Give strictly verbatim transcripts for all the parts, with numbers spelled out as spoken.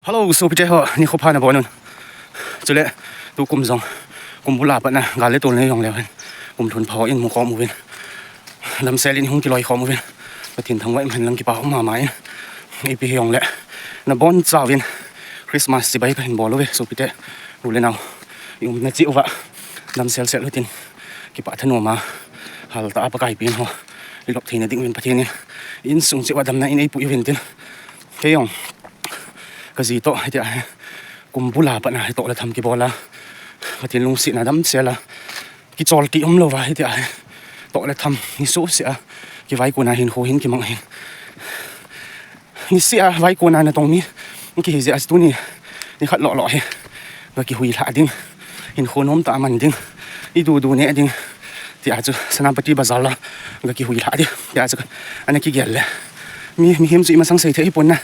Hello, sopite ho, nikho pha nabon un. Chule, tukum jong, kum bula patna, gal le tol nei jong leu hen. Kum lhun pha ho in mukhom uvin. Damsel in hung kiloikhom uvin. Pathen thangvah in lang kipa um mama in. Ipi hijongle, nabonchauvin Christmas chibai kahin bol uve, sopite. U le nao, i umna cheh uva damsel sel utin, kipah thanom a, haltah a Pakai pen ho ilop theina ding uvin Pathen in insung cheh uva damna in eipui uvin tin. Kei jong kaji toh hitia hi kum bula patna hi toh le tham kibol a, Pathen lungsetna damsel a, kichol kit umlouva hitia hi toh le tham hi sohseh a kivaikon a hinkho hin kimang ahin. Niseh a vaikon a natong mi kihi jeh a chu tuni nikhat lolo hi ga kihuilhah ding, hinkho nomtah a man ding, idudu neh ding tia chu Senapati Bazar la ga kihuilhah ding tia chu ana kigel le, mi, mihem chu imasang seithei hipon na,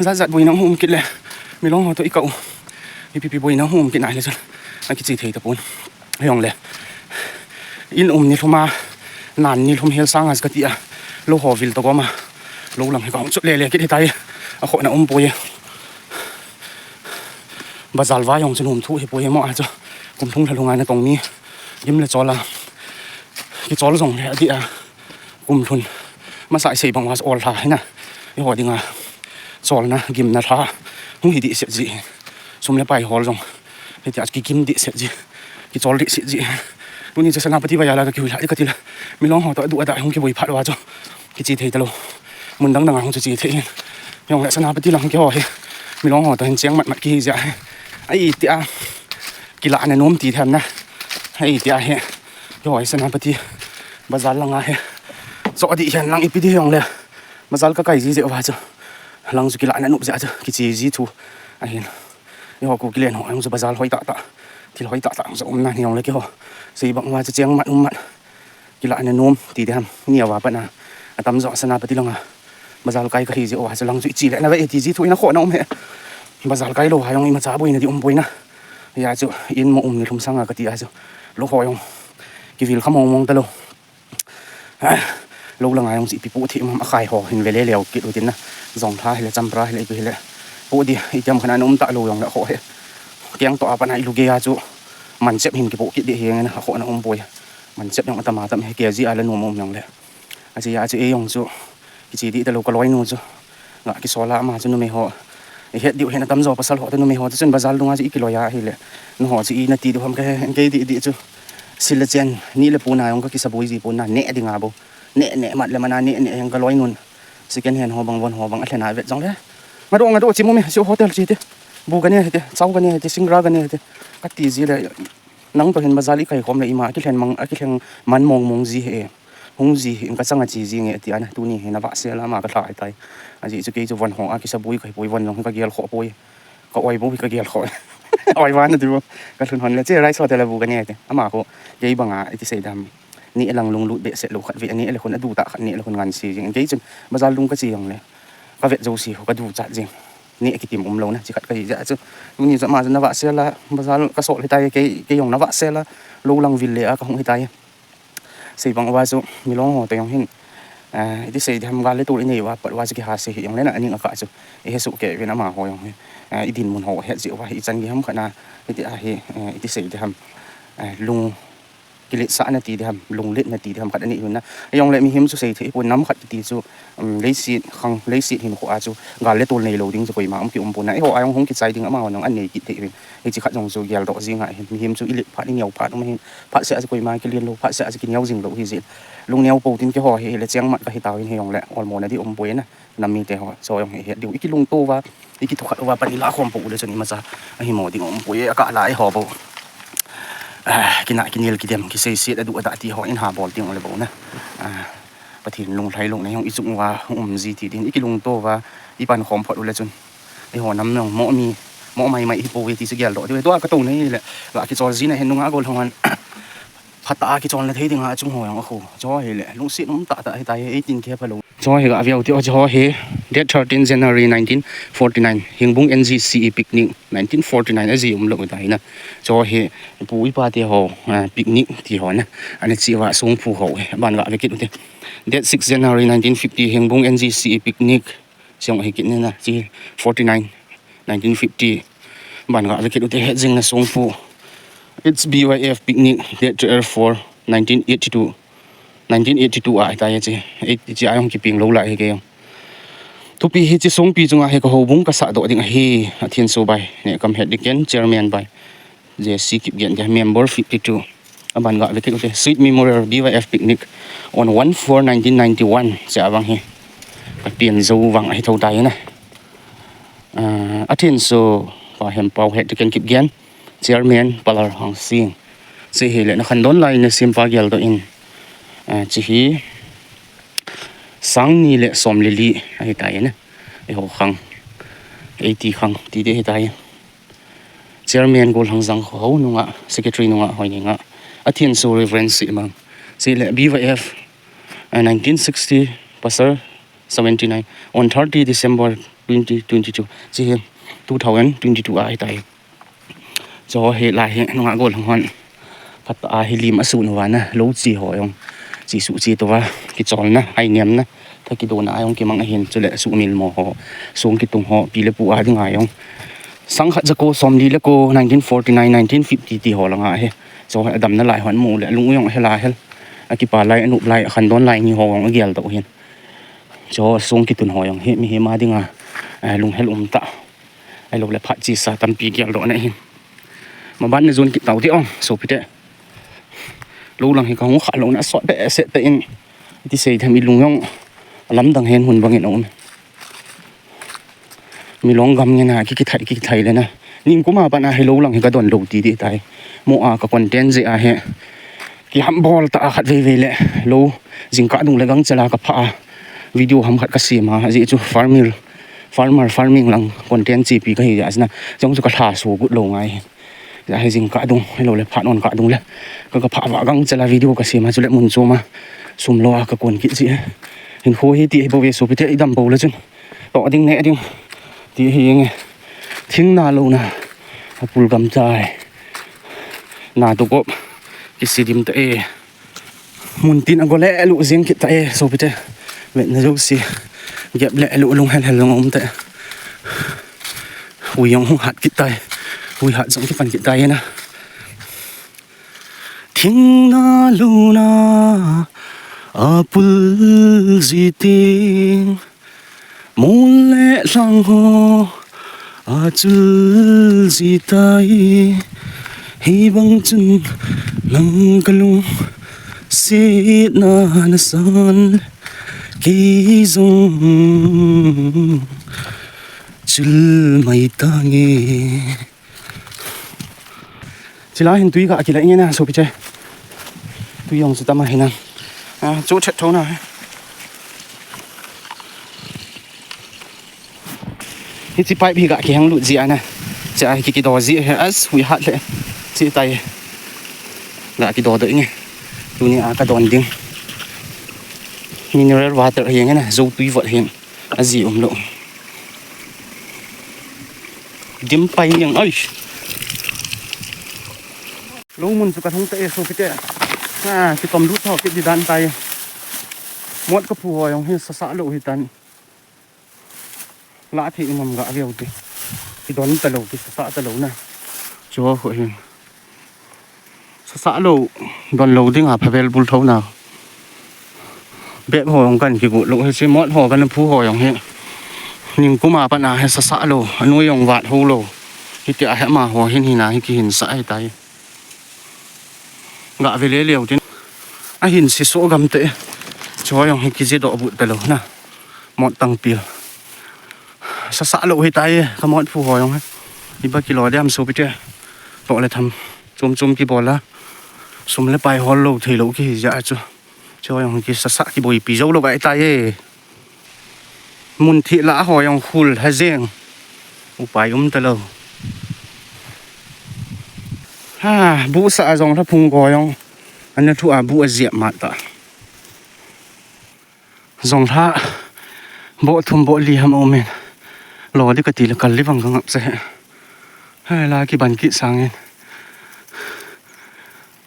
jatjat boina hung um kit le, milong ho toh ikah u, ipi ipi boina hung um kit na hile chun akiche thei tapon. Hijongle, in um nilhum a, nan nilhum hel sanga chu kati a, lou ho vil toh gom a, lou lang hi kahung chot lele kit hitai, akhohna umpoi. Bazar vai jong chu nomthu hipoi mo a chu, kum lhung lha lhung a natong mi gim le chol a, kichol jongle adih a, kum lhun masa isei bang uva chu ol lha hina, eiho dinga cholna gimna lha hung hi dehset ji, sum le pai hol jong hitia kigim dehset ji, kichol dehset ji. Tuni chu Senapati Bazar la ga kihuilhah ding kati le, milong ho toh adu ada hung kiboi phat uva chu kiche thei talou, mun dang dang a hung chu che thei hin. Hijongle Senapati lang keiho hi milong ho toh hin cheng mat mat kihi jeh a hi, ahi tia kilahna nom ti them na, ahi tia hi, keiho hi Senapati Bazar lang a hi choh dih hen lang ipi dih hijongle, bazar kakai ji jeh uva chu lang chu kilahna nop jeh a chu kiche ji thu ahin. Eiho Kuki len ho jong chu bazar hoi tahtah, thil hoi tahtah jong chu umna hijongle keiho sei bang uva chu cheng mat um mat, kilahna nom ti diham, neo a patna atamjo Senapati langa bazar kai kahi jeh uva chu lang chu iche le nave ti ji thu in akhohna um hi. Bazar kai lou a jong imacha boina ding umpoi na. Hia chu in mo um nilhum sanga kati a chu lou ho jong kivil kha mong mong talou. Lou langa jong chu ipi poh thei um ham, akhai ho hin ve le leu kit utin na. Jonglha hile, champra hile, ipi hile, poh ding itiham khat na um talou jongle akhoh hi. Keng toh a patna ilu gei a chu manchep hin kipoh kit ding hi nge na, akhohna umpoi. Manchep jong atam atam hi, kg a la nom um jongle. Ajeh a chu ei jong chu kiche dih talou, kaloinu chu ga kisol a, ama chu numei ho ihet diu hin atamjo pasal ho toh numei ho toh chun bazar dunga chu ikiloi a ahile, nangho chu ina ti diu ham kahe, kei dih dih chu sil le chen, neh le pon a jong kakisaboi ji pon na, neh dinga bou, neh neh mat le man a neh neh, heng kaloinun second hand ho bang, von ho bang alhen a vet jongle, ngadoh ngadoh chim um e, chu hotel che hite, bu gane hite, chow gane hite, singra gane hite kati ji le, nang toh hin bazar ikaikhom le ima akilhen mang, akilhen man mong mong ji hi e, hung ji hi in, kachang a che ji nge ati a na, tuni hi navahsel a ama kalha hitai. Ajeh chu kei chu von ho a kisaboi kahipoi, von jong hi kagelkhoh poi, ka-oi bou hi kagelkhoh. Oi vana diu, kalhun hon le che Rice Hotel a bu gane te, ama khu kei banga iti sei dam, neh lang lunglut behseh lou khat ve, neh le khun adu tah khat, neh le khun ngansi jing in, kei chun bazar lung kache jongle kavet jouse khu kaduchat jing, neh kitim umlou na chi khat kahi jeh a chu, tuni chu ama chu navahsel a bazar kasol hitai, kei, kei jong navahsel a lou lang vil le a kahung hitai. Sei bang uva chu milong ho toh jong hin, iti sei diham, gal le tol inei uva pat uva chu kiha sei hi jongle na, aning akah chu ihesoh kei uvin, amaho jong hi idinmun ho het jeh uva hi ichan gei ham khat na, hitia hi, iti sei diham, lung kiletsahna ti diham, lungletna ti diham khat anei uvin na. Ahijongle mihem chu seithei hipon, nam khat kiti chu, leiset khang, leiset hinkho a chu gal le tol neilou ding chu koima um kium pon na. Eiho a jong hung kichai ding amaho jong anei kit thei uvin. Hiche khat jong chu geldoh jing ahin, mihem chu ilet phat, ineo phat um ahin, phatseh a chu koima kilen lou, phatseh a chu kineo jing lou hijeh in. Lungneo pou tin keiho hi hile chengmat kahi tauvin, hijongle olmona ding umpoi na. Nam mite ho chu jong hi het diu, ikilungto uva, ikithukhat uva pan ilahkhom pou le chun imacha ahimo ding umpoi, akah la eiho bou kinah kinel kidem, kiseiset, adu adah ti ho in ha bol ding ule bou na. Pathen lunglhai lungnei jong ichung uva hung um ji ti din, ikilungto uva ipankhom phot ule chun eiho nam jong mo mi, mo maimai hipouve ti chu geldoh diu ahi. Tua katouna hile, ga kichol jina hin nunga gollhang hon phatah a kicholna thei dinga achung ho jong akhu. Chu hile lungset um tahtah hitai, eighteen K phalou. Chu hi ga veu ti, chu hi date thirteen January nineteen forty-nine, Hengbung N G C E picnic, nineteen forty-nine aji umlou tai na. Chu hi ipu ipa te ho picnic ti ho na, ana che uva songphu ho, aban ga ve kit ute. Date six January nineteen fifty, Hengbung N G C E picnic, song hi kit na, chi forty-nine nineteen fifty. Ban ga ve kit ute, het jing na song pu. It's B Y F picnic, date twelve four, nineteen eighty-two. Nineteen eighty-two a hitai hiche. Eighty hiche a jong kipeng lou lai hi kei jong. Thupi hiche songpi chunga hi ka houbung ka sah doh ding ahi. Athenso by Nehkam Hetdiken, chairman by J C Kipgen, member fifty-two. Aban ga ve kit ute, Sweet Memorial B Y F picnic on one four nineteen ninety-one. Hiche a vang hi ka pen jou vang ahi thou tai na. Ah, athenso pa Hempau Hetdiken Kipgen, chairman Palar Hangsing. Hiche hi le na khandon lai na sem pa geldoh in. Ah, hiche hi sang ni le som le li ahitai na. Eiho khang, eighty khang ti ding ahitai. Chairman Golhang Jangkhohao nunga, secretary nunga Hoinenga. Athenso Reverend Sihmang. Hiche le B Y F, ah, nineteen sixty, Pastor seventy-nine, on thirty December twenty twenty-two. Hiche hi two thousand twenty-two a hitai. Hiche hi lai hi nunga Golhang hon phat a hi lim asuh uva na, lou che ho jong che suh che tou va, kicholna, hai niamna, tha kidona a jong kimang ahin, chule suhmil mo ho, song kitung ho, pi le pu a dinga jong sang khat jako som li le ko, nineteen forty-nine, nineteen fifty ti ho langa hi. Hiche hi adamna lai hon mu le, lung u jong hel a hel. Akipa lai, anop lai, akhandon lai ni ho jong ageldoh hin. Hiche song kitun ho jong hi mihem a dinga, eh, lunghel um tah. Ahilou le phat chesa tampi geldoh na hin. Maban na jon kit tau te ong, sopite. Lou lang hi ka hung kha lou na sot behseh tah in. Iti sei them, i lung jong lamdang hen hun bangin aum. Milong gam ngen a ki, kithai, kithai le na. Ningkum a pat a hi lou lang hi ka don lou ti ding tai. Mo a ka content jeh a hi. Kihambol tah a khat vei vei le lou jingkah dung le gangchel a ka phah a, video ham khat ka sem a, ajeh chu farming, farmer farming lang content chepi ka hi jeh a chun a, chong chu ka lhaso got lou ngai. Jeh a hi jingkah dung, ahilou le phat on kah dung le ka, ka phah va gangchel a video ka sem a, chule mun chom a sum lo a ka kon kit jeh a. Hinkho hi ti hi bou ve sopite, i dam bou le chun toh ding neh ding ti hi nge. Thing na lou na, apul gam tai. Na tu kop kisi dim tah e. Mun tin a go le lu jing kit tah e, sopite. Vetna jouse gep le lu, lunghel hel jong um tah e. Hui jong hung hat kit tai. Hui hat jong kipan kit tai na. Thing na lou na, apul ji ting. Mol le lhang ho achul ji tai, hibang chun nang ka lungsetna nasan, kei jong chul mai tange. Chule hin tui ga kilai nge na, sopite. Tui jong chu tam ahi na. A, chu thet tho na. Hiche pipe hi ga kiheng lut ji a na. Hiche a hi ki, kido ji hi as hui hat le. Hiche tai. Ga kido doh nge. Tuni a ka don ding. Mineral water hi nge na, jou tui vot hin. Aji um lou. Dim pai jeng, ai. Lou mun chu ka lhung ta e, sopite. A, kitom lut tho kit di dan tai. Mot ka phu ho jong hi sasa lou hi tan. La thei ngam ga veu ti. Kidon ta lou, kisasa ta lou na. Chu ho hin. Sasa lou, don lou ding a phavel bul tho na. Bep ho jong kan kigot lou, hiche mot ho kan phu ho jong hi. Ningkum a pat a hi sasa lou, anoi jong vat ho lou. Hitia hi ama ho hin hina hi kihin sa ahi tai. Ga ve le leu tin. Ahin si so gam te. Chu ho jong hi kiji doh but ta lou na. Mot tang pil. Sasa lou hi tai, ka mot phu ho jong hi. Iba kilo diam sopite. Toh le tham. Chom chom kibol a. Sum le pai hol lou thei lou kihi jeh a chu. Chu jong kisasa kiboipi jou lou ahi tai e. Mun thih lah a ho jong khul ha jeng. Upai um ta lou. Ha, bu sa a jong lha phung ko jong. Ana thu a bu a jep mat ta. Jong lha, boh thum boh li ham um in. Lo di kati le kal li vang ka ngap se. Hai la kiban kit sang in.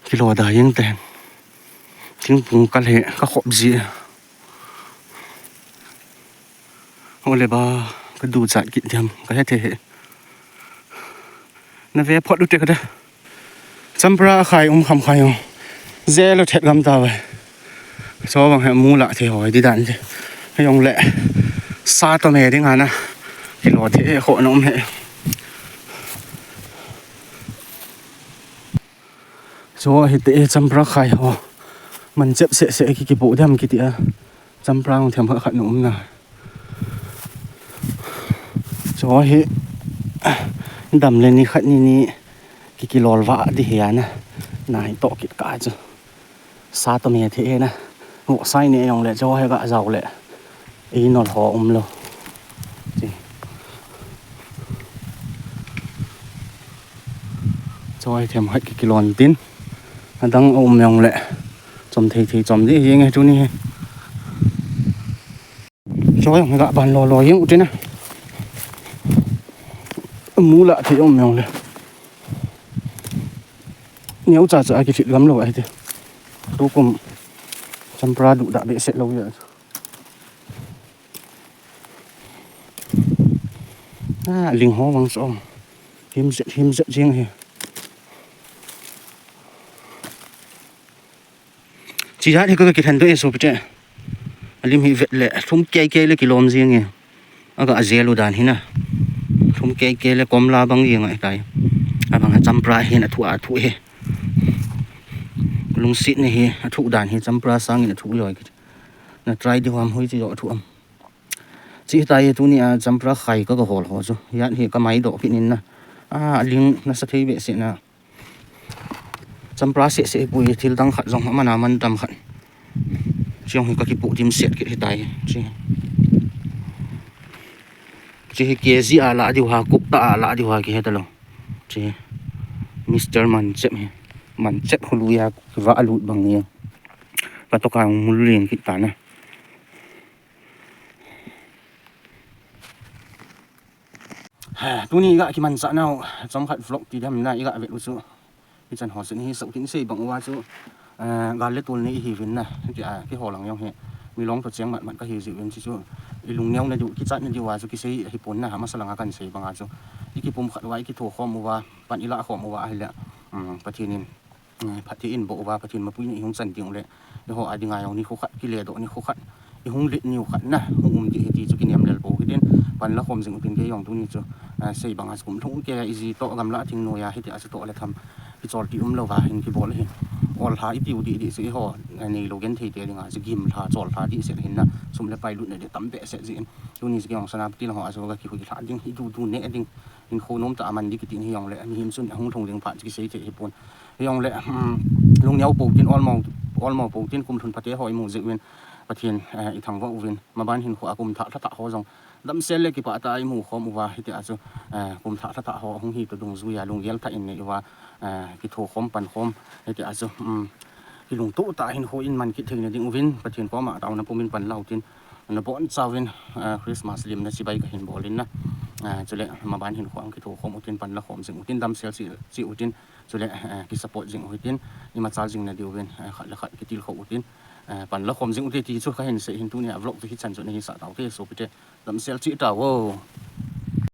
Kilo da jeng ten. Thingphung kal hi ka khop ji. Ole ba ka du chat kit diam ka he the he. Na ve phot u te ka da. Champra khai um kham khai ho. Jelo thet gam ta ve. Cho bang he mu la the ho di dan de. Hijong le. Sa to me ding ana. Kilo the he ho na um he. Cho hi te champra khai ho. Man chep se se ki ki po dam ki ti a. Champra them khat khat na um na. Cho hi dam le ni khat ni ni ki kilol va di he ana. Nai to kit ka chu. Sa to me the na. Ngo sai ne jong le cho he ga jao le. Ei nol ho um lo. Chi. Cho hi them khat ki kilon tin. Adang um jong le. Chom thei thei chom di hi nge tu ni. Cho jong ga ban lo lo jeng u te na. Mu la thei um jong le. Neo cha cha ki thit gam lo ai te. Tu kum champra du da be set lo ya. A, ling ho vang so. Him zet, him zet jeng hi. Chi jat hi ka kithen to e so pite. Alim hi vet le, thum kei kei le kilom jeng e. Aga ajel u dan hi na. Thum kei kei le kom la bang jeng a tai. Abang a champra hin athu athu he. Lungsit ne hi, athu dan hi champra sang in athu joi kit. Na try di ham hoi chi jo athu am. Chi tai tu ni a champra khai ka ka hol ho chu. Yan hi ka mai do kit in na. A, ling na sa thei be se na. Champra se se pui thil dang khat jong mana man tam khat. Chiong hi ka kipu tim set kit hi tai. Chi. Chi hi K G a la diu ha, kuk ta a la diu ha ki he ta lo. Chi. Mister Manchep hi. Manchep hulu ya ki va lut bang ni. Ka to ka mul lin kit ta na. Tuni i ga kimanchah nau, chomkhat vlog ti dem na i ga vet u chu. Hichan ho chu ni hi so tin sei bang uva chu, eh, gal le tol nei i hiuvin na. Ti a, keiho lang jong hi. Mi long to cheng mat mat ka hi jiuvin chu chu. I lungneo na diu, kichat na diu a chu kisei hi pon na, amasa langa kan sei banga chu. I kipum khat uva, i kitho khom uva, pan i la khom uva ahile. Um, Pathen in. Eh, Pathen in boh uva, Pathen mapui in i hung chan ding u le, eiho a dinga jong nikho khat, kile doh nikho khat, i hung let niu khat na, hung um ding hi ti chu kinem lel pou hitin, pan la khom jing u tin kei jong tuni chu, eh, sei banga chu kum lhung kei a i ji toh gamla thing noiya hiti a chu toh le tham, kichol ti um louva hin kibol hin, ol lha i tiu dih dih chu eiho, eh, neilou genthei te dinga chu gim lha, chol lha dih set hin na, sum le pai lutna ding tam behseh jeh in, tuni chu kei jong sana ti lang ho a chu ka kihui lha ding, i du du neh ding, hinkho nom tah a man ding kiti hi jong le, mihem chun ahung lhung ding phat chu kisei thei hi pon. Hi jong le, um, lungneo pou tin, olmo, olmo pou tin, kum lhun phate ho i mu jeh uvin, Pathen, eh, i thangvah uvin, maban hinkho a kum thah lha thah ho jong, damsel le kipah tah a i mu khom uva, hiti a chu, eh, kum thah lha thah ho hung hi toh dungjuiya, lunggel tah in nei uva, eh, kitho khom, pan khom, hiti a chu, um, kilungto tah a hinkho i man kit theina ding uvin, Pathen koma taona pumin pan la u tin, na bonchauvin, ah, Christmas limna chibai kahin bol in na. Ah, chule maban hinkho a kitho khom u tin pan la khom jing u tin damsel chi, chi u tin. Chule, ah, ki support jing u hitin. Ima chal jing na diuvin, ah, khat le khat kitilkhou u tin. Ah, pan la khom jing u te ti chu kahin sei hin tunia vlog chu hichan chu nahi sah tau te sopite. Damsel chi tau vo.